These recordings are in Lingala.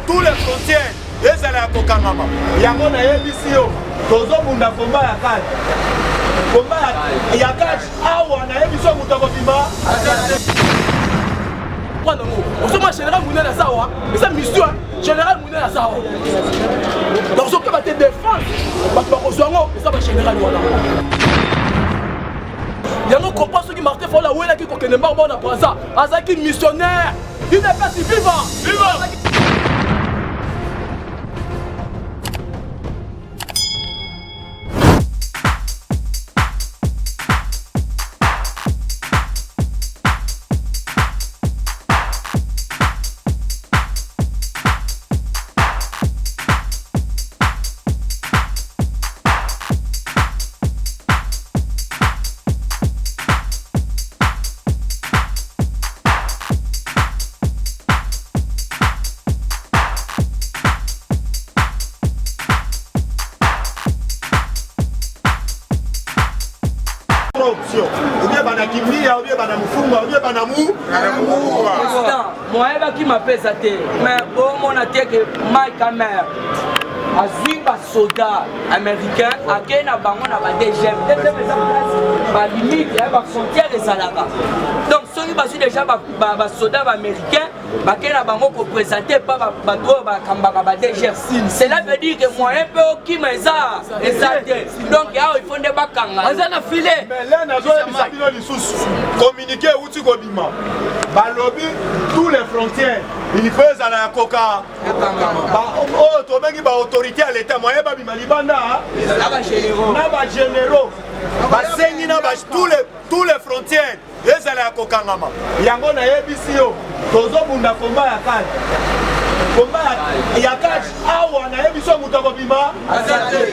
Tous les frontières ezala ya kokangama. Yango nayebisi yo, tozobunda komba ya kati, komba ya kati awa. Nayebisi yo, moto akobima. Mwana ngo ozomona général munene aza awa, eza mission. Général munene aza awa, donc ozokeba te. Défense, bato bakozwa yango eza bagénéral wana. Yango comprend soki Martin Fayulu awelaki kokende mbango mbango na Braza, azalaki missionnaire. UDPS viva! Viva! Option ou bien banakimbia ou bien banamufunga ou bien banamu. Président, moyen bakima mpe eza te, mais bomona te ke Mike Hammer azwi basoda américain, akei na bango na ba DGM. DGM eza place balimite ya bafrontière ezalaka. Donc soki bazwi déjà basoda baaméricain, bakei na bango koprésente epa bato oyo bakambaka ba DGM, cela veut dire que moyen mpe okima eza te. Donc awa il faut nde bakanga. Aza na filet. Mais là, nazoyebisa bino lisusu, communiqué euti kobima, balobi tous les frontières il faut ezala ya koka. Oyo tobengi baautorité ya l'état, moyen babima libanda na bagénéraux, basengi na tous les frontières ezala ya kokangama. Yango nayebisi yo, tozobunda komba ya kati, komba ya kati awa. Nayebisi yo, moto akobima.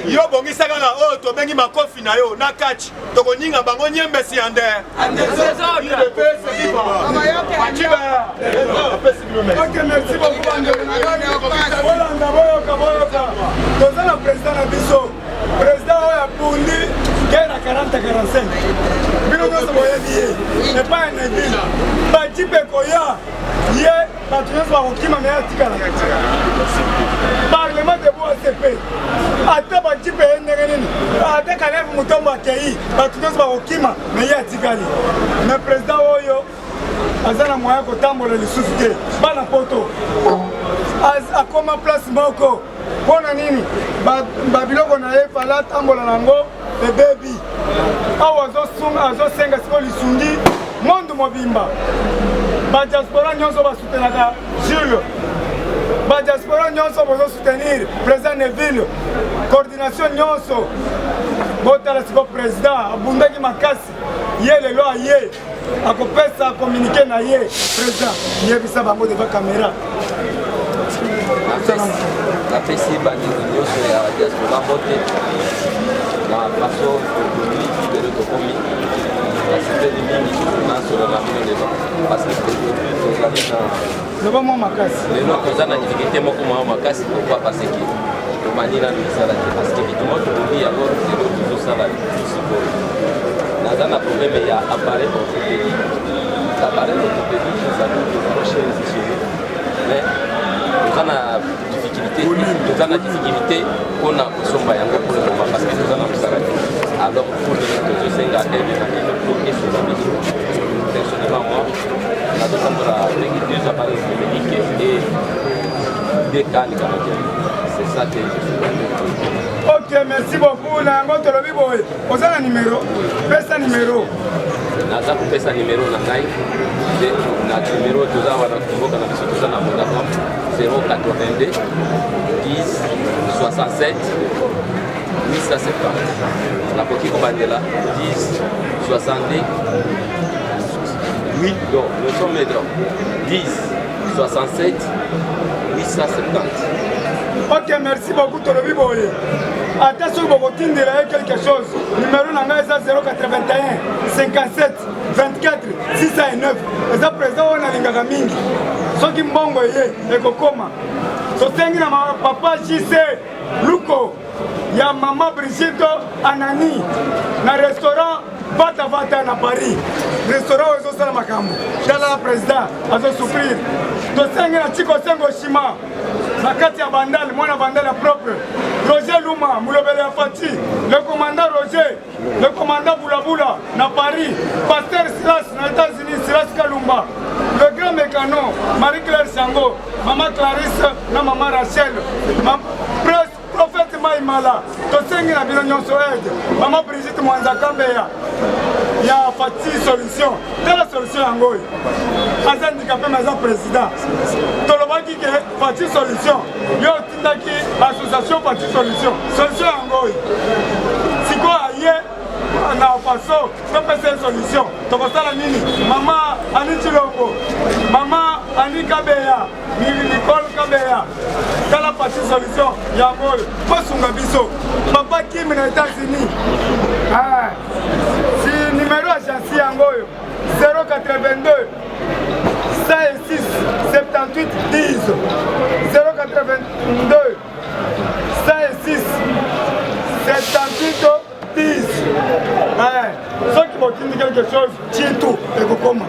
Yo bongisa kaka oyo tobengi makofi na yo na kati, tokoninga bango nyembesi ya nde. Ok, merci beaucoup bandeko. Bolanda, boyoka, boyoka. Toza na président na biso, président oyo abundi guerre na 40 45. Bino nyonso boyebi ye epai ya Neville. Bajipe ekoya ye, bato nyonso bakokima, me atikala. Parlement debout, ACP. Ata bajipe ye ndenge nini, ata Kalev Mutombo akei, bato nyonso bakokima, me ye atikali. Mais président oyo aza na moyen kotambola lisusu te. Bana poto akoma place moko. Mpo na nini? Babiloko na ye fala atambola nango ebebi. Awa azosenga sikoyo lisungi monde mobimba, badiaspora nyonso basoutenaka Jules, badiaspora nyonso bozosoutenir président Neville, coordination nyonso. Botala sikoyo, président abundaki makasi, ye lelo aye akopesa communiqué na ye. Président, yebisa bango devant caméra. Napesi bandeko nyonso ya diaspora mbote. Na façon tokomi lelo, tokomi, nasepeli mingi nasolola na bino lelo, parce que aujourd'hui tozali na Loba mwa makasi. Lelo toza na difficulté moko mwa makasi. Pourquoi? Parce que tobandi nanu misala te, parce que bitumba tobomi yango lelo tozosala sikoyo. Naza na problème ya appareil orthopédique. Appareil orthopédique ezali proche chez, mais toza na difficulté, toza na difficulté mpona kosomba yango pour le moment, parce que toza na mosala te. Alors pour lelo tozosenga aide na bino po esunga biso. Personnellement, moi nazotambola avec deux appareils orthopédiques et deux cannes canadiennes. C'est ça que je suis. Ok, merci beaucoup. Na yango tolobi boye, oza na numero, pesa numero. Naza kopesa numero na ngai. Na numero toza wana, mboka na biso, toza na Vodacom, 082 10 67 870. Nakoki kobandela: 10 62 8, donc nous sommes donc 10 67 870. Ok, merci beaucoup. Tolobi boye, ata soki bokotindela ye quelque chose, numero na ngai eza 081 57 24 609. Eza président oyo nalingaka mingi. Soki mbongo eye ekokoma, tosengi na papa JC Luko ya mama Brigitte Anani na restaurant Vata Vata na Paris, restaurant oyo ezosala makambo. Tala, président azosouffrir. Tosengi na Chiko Sengo Shima. na kati ya Bandal, mwana Bandal ya propre. Roger Luma, mulobeli ya Fatshi, le commandant Roger, le commandant Bulabula na Paris, Pasteur Silas na États-Unis, Silas Kalumba, le grand mécano, Marie-Claire Sango, Maman Clarisse na Maman Rachel, ma presse Prophète Maimala, tosengi na bino nyonso aide. Maman Brigitte Mwanza Kambeya ya Fatshi solution. Tala solution yango oyo. Aza handicapé mais aza président. Tolobaki ke Fatshi solution. Yo otindaki association Fatshi solution. Solution yango oyo. Sikoyo aye na faso topesa ye solution. Tokosala nini? Mama Ani Tshilombo, Mama Ani Kabeya Nicole Kabeya tala parti solution yango oyo basunga biso papa Kim na États-Unis ah, si numéro ya jansi yango oyo 082 106 78 10 082 106 78 10 eh, soki botindi quelque chose cintu ekokoma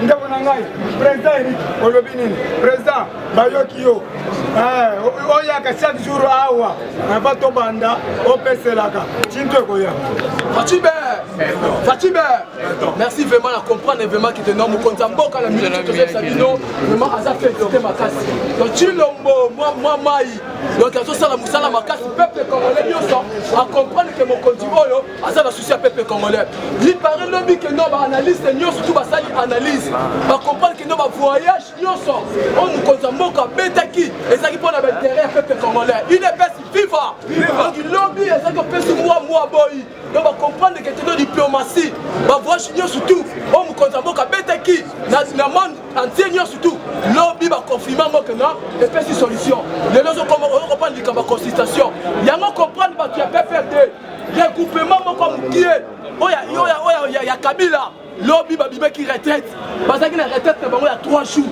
ndeko na ngai président erik olobi nini président bayoki yo eh, oyaka chaque jour awa ava tobanda opeselaka cintu ekoya. Fatshibe Fatshibe, merci vraiment na comprendre vraiment que non mokonzi ya mboka na minute tozoyebisa bino vraiment aza félicité makasi. Donc Tshilombo mwa mwa mai, donc azosala mosala makasi, peuple congolais nyonso acomprendre que mokonzi oyo aza na souci ya peuple congolais. Lipare lobi que non baanalyste nyonso tu basali analyse, bacomprendre que non bavoyage nyonso oyo mokonzi ya mboka abetaki ezalaki mpo na baintérêt ya peuple congolais. UDPS viva! Donc lobi ezalaki opesi mwa mwa boyi, donc bacomprendre que todo diplomatie bavoyage nyonso tu oyo mokonzi ya mboka abetaki na monde entier nyonso tu lobi baconfirme yango ke non epesi solution. Lelo ozokomprendre likambo ya consultation yango, comprendre bato ya PPRD regroupement moko mokie oyo ya Kabila. Lobi babimaki retraite, bazalaki na retraite na bango ya 3 jours,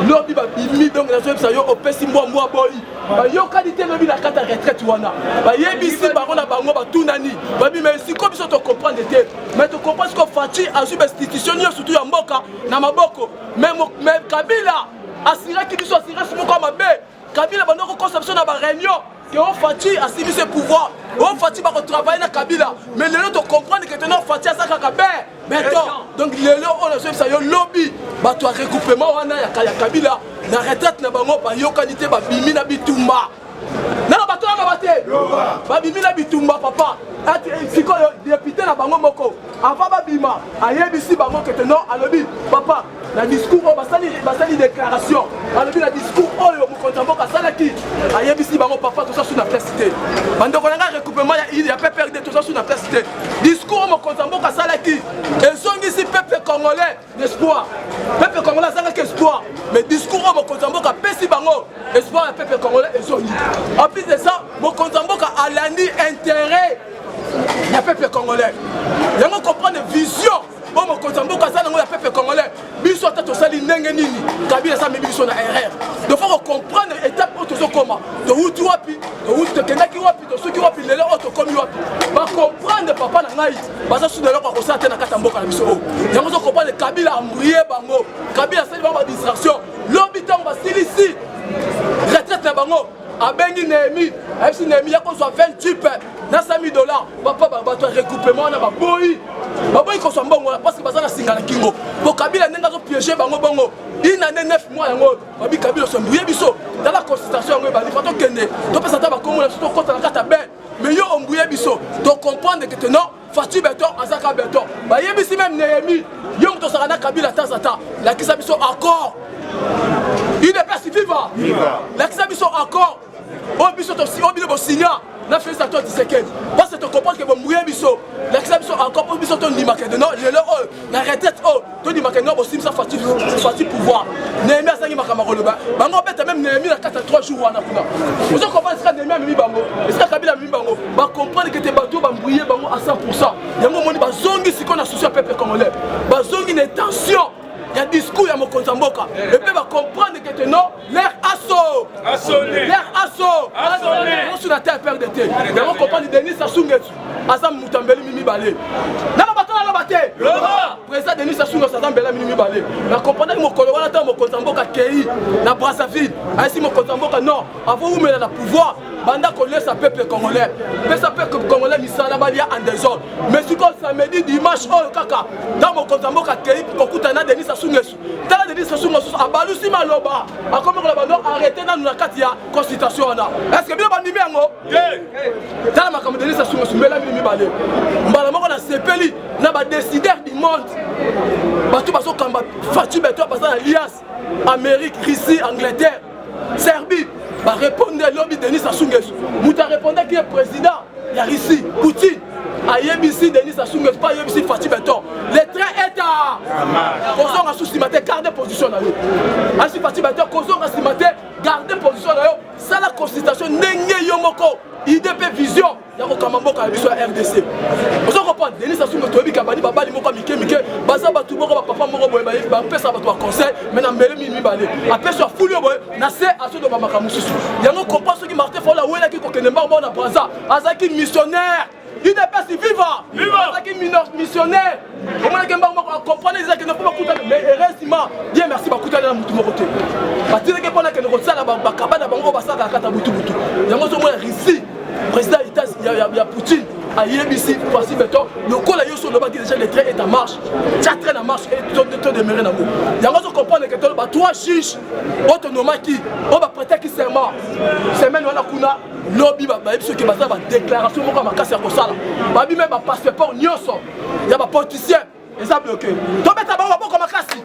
lobi babimi. Donc nazoyebisa yo, opesi mbwa mbwa boyi, bayokani te. Lobi na kati ya retraite wana bayebisi bango na bango, batunani, babima esiko biso tocomprendre te, mais tocomprendre siko Fatshi azwi bainstitution nyonso tu ya mboka na maboko. Mais Kabila asiraki biso asirasi moko ya mabe. Kabila bando kokosa biso na baréunion ke o Fatshi asilisi pouvoir, o Fatshi bakotravaille na Kabila, mais lelo tocomprendre ke teno Fatshi aza kaka be béton. Donc lelo oyo nazoyebisa yo, lobi bato ya regroupement wana ya Kabila na retraite na bango bayokani te, babimi na bitumba nana bato wana bate babimi na bitumba papa. Sikoyo député na bango moko avant babima ayebisi bango kete non, alobi papa na discours oyo basali déclaration, alobi na discours oyo mokonzi ya mboka asalaki, ayebisi bango papa toza su na place te. Bandeko na ngai, regroupement ya PPRD toza su na place te. Discours oyo mokonzi ya mboka asalaki ezongisi peuple congolais espoir. Peuple congolais azangaki espoir, mais discours oyo mokonzi ya mboka apesi bango espoir ya peuple congolais ezongi. En plus de ça, mokonzi ya mboka alandi intérêt ya peuple congolais. Yango comprendre vision oyo mokonzi ya mboka aza nango ya peuple congolais. Biso ata tosali ndenge nini, Kabila aza mebi biso na erreur. Donc faut comprendre étape oyo tozokoma, towuti wapi, towuti tokendaki wapi, tosuki wapi, lelo oyo tokomi wapi. Bacomprendre papa na ngai, baza su eloko ya kosala te na kati ya mboka na biso oyo. Yango ozocomprendre Kabila embrouille bango, Kabila asali bango badistraction. Lobi ntango basilisi retraite na bango, abengi Nehemi, ayebisi Nehemi ya kozwa 20 jeep na 100 000 $. Papa, bato ya regroupement wana baboyi, baboyi kozwa mbongo wana parce que baza na singa na kingo po Kabila ndenge azopiéger bango bongo une année 9 mois. Yango babi Kabila osembrouye biso, tala consultation yango ebandi, fa tokende topesa ata bakombo na biso, tokɔta na kati ya ben, mais yo ombrouye biso. Tocomprendre que te non, Fatshi béton azaka béton. Bayebisi même Nehemi, yo moto ozalaka na Kabila taza ta lakisa biso accord. UDPS viva! Lakisa biso accord oyo biso oyo bino bosinya na Félix Antoine Tshisekedi, parce que tocomprendre ke bombrouye biso. Lakisa biso accord mpo biso tondimaka non, lelo oyo na retraite oyo tondimaka non, bosimisa Fatshi pouvoir. Nehemi azangi makambo koloba, bango obeta même Nehemi na kati ya 3 jours wana kuna. Ozo comprendre esika Nehemi amemi bango, esika Kabila amemi bango, bacomprendre ke te bato oyo bambrouye bango à 100. Yango omoni bazongi sikoyo na souci ya peuple congolais, bazongi na intention ya discours ya mokonzi ya mboka epe bacomprendre ke te non, l'heure aso l'heure aso osu na te perdre te. Yango comprendre Denis Sassou Nguesso aza moto ambeli mibale nano bato naloba te président. Denis Sassou Nguesso aza mbela minu mibale. Na comprendre mokolo wana ntango mokonzi ya mboka akei na Brazzaville, ayesi mokonzi ya mboka non, avant umela na pouvoir banda kolesa peuple congolais, pesa peuple congolais misala balia en désordre. Mais sikoyo samedi dimanche oyo kaka ntango mokonzi ya mboka akei kokutana na Denis Sassou Nguesso, tala Denis Sassou Nguesso abalusi maloba, akomi koloba non, arrete nanu na kati ya consultation wana. Est-ce que bino bandimi yango? Tala makambo Denis Sassou Nguesso mbela minu mibale, mbala moko nasepeli na badécideur du monde, bato bazokamba Fatshi Beton, baza na alliance Amérique, Russie, Angleterre, Serbie, barépondre lobi Denis Sassou Nguesso. Moto arépondaki ye président ya Russie, Poutine, ayebisi Denis Sassou Nguesso mpe ayebisi Fatshi Beton, le train est à kozonga su nsima te, garde position na yo. Ayebisi Fatshi Beton kozonga nsima te, garde position na yo, sala consultation ndenge yo moko idée mpe vision ya kokamba mboka na biso ya RDC. Ozo comprendre? Denis Sassou Nguesso toyebi kabani babali moko mike mike, baza bato moko bapapa moko boye, bapesa bato baconseil, mais na mbele mini mibale apesi afuli yo boye na se azoloba makambo mosusu. Yango comprendre soki Martin Fayulu awelaki kokende mbango mbango na Brazza, azalaki missionnaire. UDPS viva! Azalaki missionnaire. Omonaki mbango moko acomprendre ezalaki mpo bakutana, mais heureusement bien merci bakutana na motu moko te, batilaki mpo nakende kosala bakaba na bango oyo basalaka kata butubutu. Yango ozomona Russie, président ya Poutine ayebisi Fatshi Beton, lokola yo so olobaki déjà le train est en marche, tia train en marche to demeurer nango. Yango ozo comprendre ke toloba trois juges oyo tonomaki, oyo baprêtaki serment semaine wana kuna lobi, bayebi soki baza badéclaration moko ya makasi ya kosala, babi me bapasseport nyonso ya bapoliticien eza bloqué. Tobeta bango maboko makasi.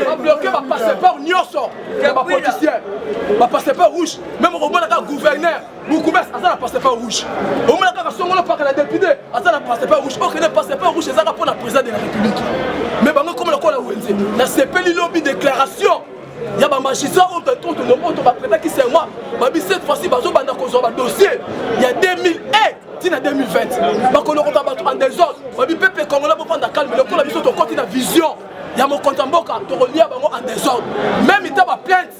Babloqué bapasseport nyonso ya bapoliticien, bapasseport rouge. Même okomona kaka gouverneur bourgmestre aza na passeport rouge, omona kaka songolo paka na député aza na passeport rouge. Okende passeport rouge ezaka mpo na président de la République, mais bango ekoma lokola wenze. Nasepeli lobi déclaration ya bamagistrat oyo baprêtaki serment, babi cette fois-ci bazobanda kozwa badossier ya 2001 ntina 2020, bakolokota bato en désordre. Babi peuple congolais bofanda calme, lokola biso tokoti na vision ya mokonzi ya mboka, tokolia bango en désordre. Même ita baplainte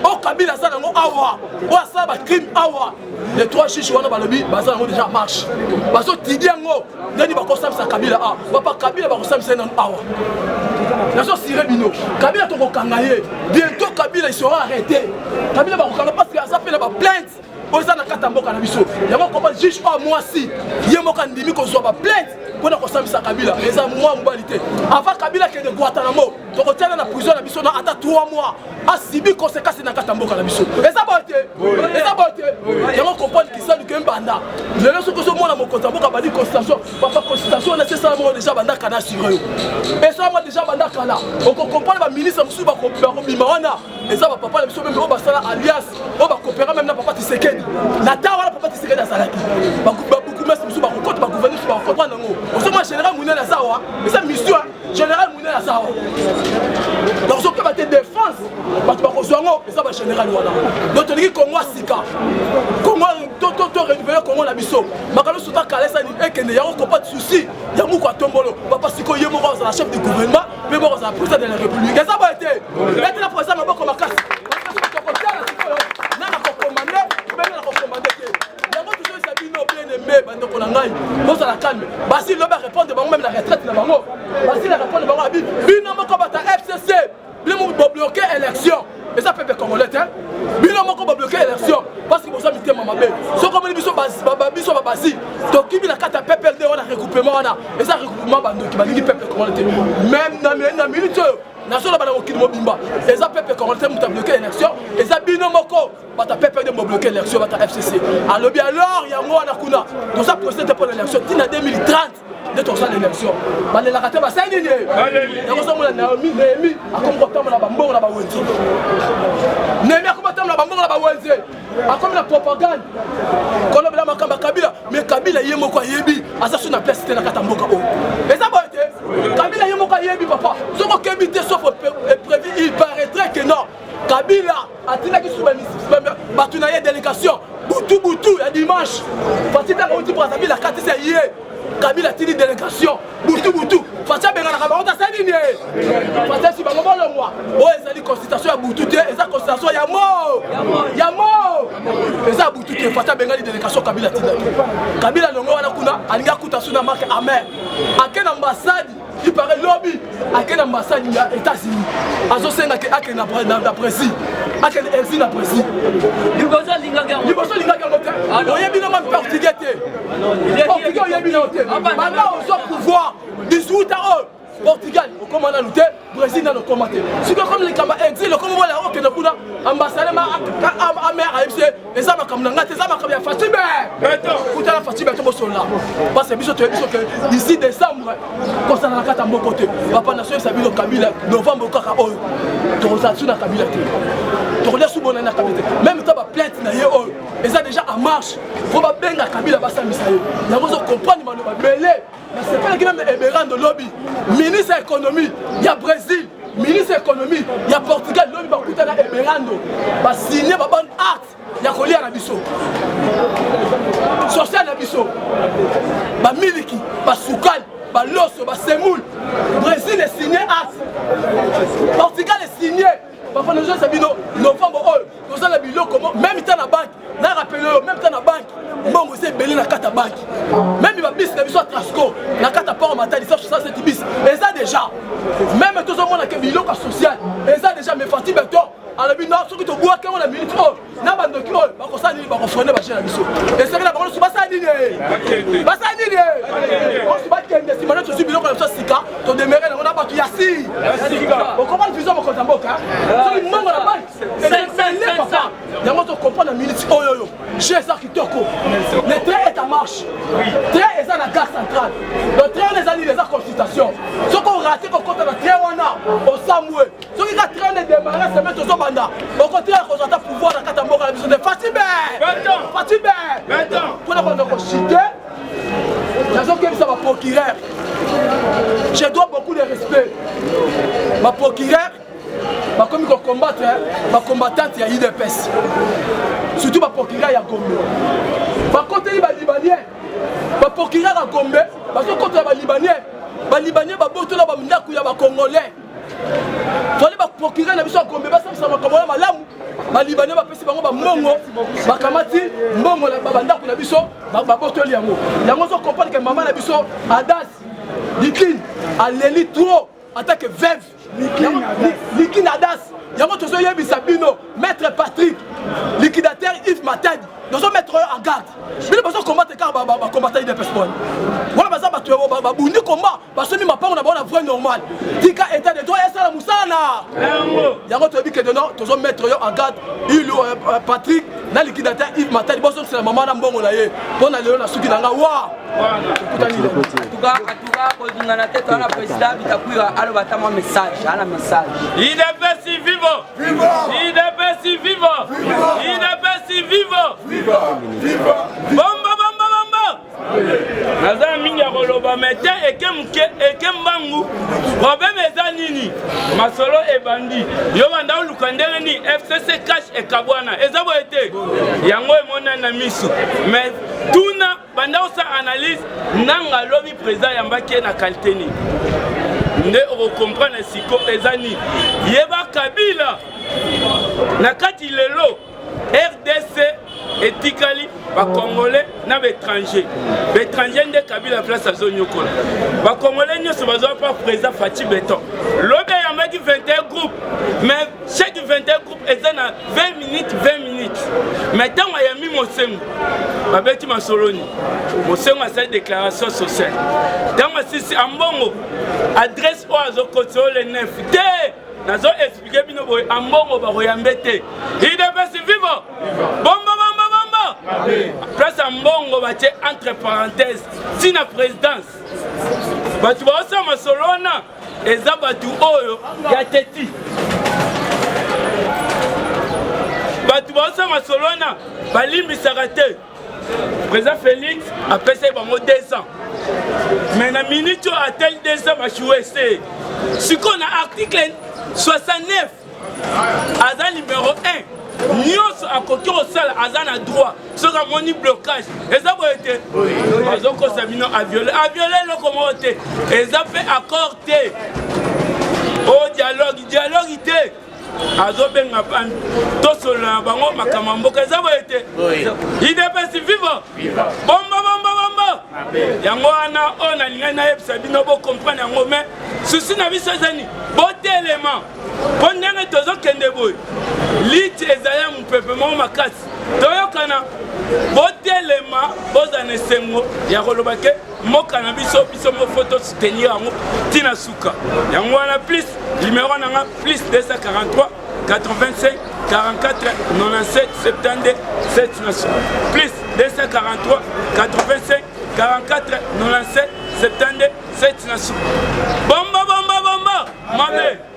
oyo Kabila aza nango awa, oyo asala bacrime awa, les trois juges wana balobi baza yango déjà marche, bazotidi yango ndeni bakosambisa Kabila. A papa Kabila bakosambisa ye nanu awa, nazosire bino Kabila tokokanga ye bientôt. Kabila il sera arrêté. Kabila bakokanga parce que aza mpe na baplainte oyo eza na kati ya mboka na biso. Yango koma juge oyo mwasi ye moko andimi kozwa baplainte mpona kosambisa Kabila, eza mwa mobali te. Avant Kabila akende Guantanamo, tokotiana na prison na biso na ata 3 mois, asibi conséquence na kati ya mboka na biso. Eza boye te, eza boye te. Yango comprendre kisalu ke mbanda lelo soki ozomona mokonzi ya mboka bandi consultation, papa, consultation wana esala moko déjà banda kala, asure yo esalama déjà banda kala. Okokomprendre baministre mosusu bakobima wana eza bapapa na biso même oyo basala alliance, oyo bakopera même na papa Tisekedi na ta wana papa Tisekedi azalaki. Babourgmestre mosusu bakokota, bagouverneur mosusu bakokota nango. Ozomona général monene aza awa, eza mission. Général monene aza awa, donc sokeba te défense bato bakozwa yango eza bagénéral wana. Donc tolingi Kongo ya sika, Kongo to renouveler Kongo na biso, makambo nyonso takala esani ekende. Yango kopa souci ya muku atombolo papa sikoyo ye moko azala chef du gouvernement mpe moko azala président de la République. Eza boye te? Betela président maboko makasi. Tokotala sikoyo nana kokomande mpe nana kokomande te. Yango tozoyisa bino bien aimé bandeko na ngai, bozala calme. Basi lobi arépondre bango même na retraite na bango, basi na répondre bango abi bino moko bata FCC, bino moko bobloqué élection, eza peuple congolais te, bino moko bobloqué élection parce que boza mitema mabe. Soki omoni biso biso babasi tokimi na kati ya PPRD wana, regroupement wana eza regroupement bandoki, balingi peuple congolais te. Même na minute oyo nazoloba na mokili mobimba, eza peuple congolais te moto abloqué élection, eza bino moko bato ya PPRD bobloqué élection. Bato ya FCC alobi alors yango wana kuna toza procédé te mpo na élection ntina 2030 nde tokosala élection. Balelaka te, basali nini? Yango ozomona Naomi, Nehemi akomi kotambola bambongo na bawenze. Nehemi akomi kotambola bambongo na bawenze, akomi na propagande kolobela makambo ya Kabila. Mais Kabila ye moko ayebi aza so na place te na kati ya mboka oyo. Eza boye te? Kabila ye moko ayebi papa, soki okebi te, sauf prévu, il paraîtrait que non, Kabila atindaki su bato na ye délégation butu butu ya dimanche. Fatshi ntango auti Brazzaville akatisi ya ye, Kabila atindi délégation butu butu. Fatshi abenganaka bango, tasali nini? Fatshi asi bango bolongwa. Oyo ezali consultation ya butu te, eza consultation ya mo ya mo, eza butu te. Fatshi abengani délégation Kabila atindaki. Kabila longo wana kuna alingi akuta su na marque amer. Ake na ambassade, il paraît lobi ake na ambassade ya États-Unis. Azosenga ke akende na Brésil. Akende exil na Brésil. Liboso alingaki yango. Liboso alingaki yango te. Oyebi na portugais te. Portugais oyebi na te. Banda ozwa pouvoir 18 ans oyo Portugal okoma nanu te Brésil nanu okoma te soki okomi likambo exil okomi mwana okende kuna ambassadeur amer ayebisi ye eza makambo na ngai te eza makambo ya Fatshi kutana Fatshi Beton bosolola parce que biso toyebi soki d'ici décembre kosala na kati ya moko te papa na soyebisa bino Kabila novembre kaka oyo tokozala su na Kabila te tokolia su bonani na Kabila te même ta baplainte na ye oyo eza déjà en marche po babenga Kabila basambisa ye yango ozo comprendre maloba bele Nasepelaki meme Eberando lobi, ministre ya économie ya Brésil, ministre ya économie ya Portugal lobi bakutana Eberando, ba signer ba bande art ya kolia na biso. Social na biso. Ba miliki, ba sukali, ba loso, ba semoule. Brésil est signé art. Portugal est signé. Papa nazoyesa bino novembre oyo toza na biloko meme ta na banque na rappele oyo meme ta na banque mbongo eza ebele na kati ya banque meme babisi na biso ya trasco na kati ya port matadi 167 bis eza déjà meme tozomona ke biloko ya social eza déjà mais Fatshi Beton alobi non soki tobwaki yango na minute oyo na bandoki oyo bakosala nini bakofrene baje na biso esengeli na bango nyonso basala nini basala nini osu bakende nsima nde tozwi biloko na biso sika todemere yango na bato ya si okomprendre vision mokonzi ya mboka soki mbongo na banke ebele papa yango tocomprendre na minute oyo oyo jeu eza kitoko le train est en marche train eza na gare centrale donc train wana eza nini eza consultation soki orate kokota na train wana osambwe soki ka train de démarrer semaine tozobanda okotika kozwa ata pouvoir na kati ya mboka na biso te Fatshi be Fatshi be mpona banda kochite nazokebisa baprocureur je dois beaucoup de respect baprocureur bakomi kocombattre bacombattante ya udps surtout baprocureur ya gombe bakoteli balibanien baprocureur ya gombe bazokotela balibanien balibanien babotola bandako ya bacongolais fale baprocureur na biso ya gombe basambisa makambo wana malamu balibanais bapesi bango bambongo bakamati mbongo na bandako na biso babotoli yango yango ozo comprendre ke mama na biso adas likin aleli trop atake veuve likin adas yango tozoyebisa bino maître patrick liquidateur yves matadi tozo mettre oyo en garde bino bazo combattre kaka bacombattant udps pone wana baza bato babundi combat basombi mapango na bango na vrai normal tika état de droit esala mosala na yango toyebi kende no tozo mettre yo en garde ilu euh, euh, patrick na liquidateur yves matadi bozongisela mama na mbongo na ye mpo na lelo na suki na nga wa atuka kolingana te toa na président bitakwira aloba ata mwa message ana message idps vivo idps vivo idps vivo bomba bomba bomba naza na mingi ya koloba me te eke moke eke mbangu probleme eza nini masolo ebandi yo banda oluka ndenge nini fcc cash ekabwana eza boye te yango emonani na misu me tuna banda osala analyse nanga alobi président ayambaki ye na kalite nini nde okokomprendre siko eza nini yeba kabila na kati lelo rdc etikali bacongolais na baétranger baétranger nde kabila place azonyokola bacongolais nyonso bazwa pa président faci beton lobi ayambaki 21 groupe mais chaque 21 groupe eza na 20 minutes 20 minutes mais ntango ayambi mosengo babeti masoloni mosengo asali déclaration sociale ntango asisi ambongo adresse oyo azokotisa oyo le 9 te nazo explike bino boye ambongo bakoyambe te idps vivo bomba bomba bomba place ya mbongo batie entre parenthèse ntina présidence bato baosala masolo wana eza bato oyo ya teti bato baosala masolo wana balimbisaka te président félix apesaki bango 2 ans mais na minute oyo ateli 2 ans bachoue se sikoyo na article 69 aza numero 1 nyonso akoki kosala aza na droit soki amoni blocage eza boye te bazokosa bino aviole aviole eloko moko te eza mpe accord te o oh, dialogue dialogue te. Azobenga tosolola na bango makambo ya mboka eza boye te. Udps viva! Bomba bomba bomba! Yango wana oyo nalingaki nayebisa bino bocomprendre yango, mais susi na biso eza nini? Botelema mpo ndenge tozokende boye liti ezali ya mopepe moko makasi. Toyokana, botelema, bozala na esengo ya koloba ke mboka na biso, biso moko tosoutenir yango ntina suka. Yango wana plus numero na nga plus 243 85 44 97 72 7 na suka, plus 243 85 44 97 72 7 na suka. Bomba bomba bomba mabe.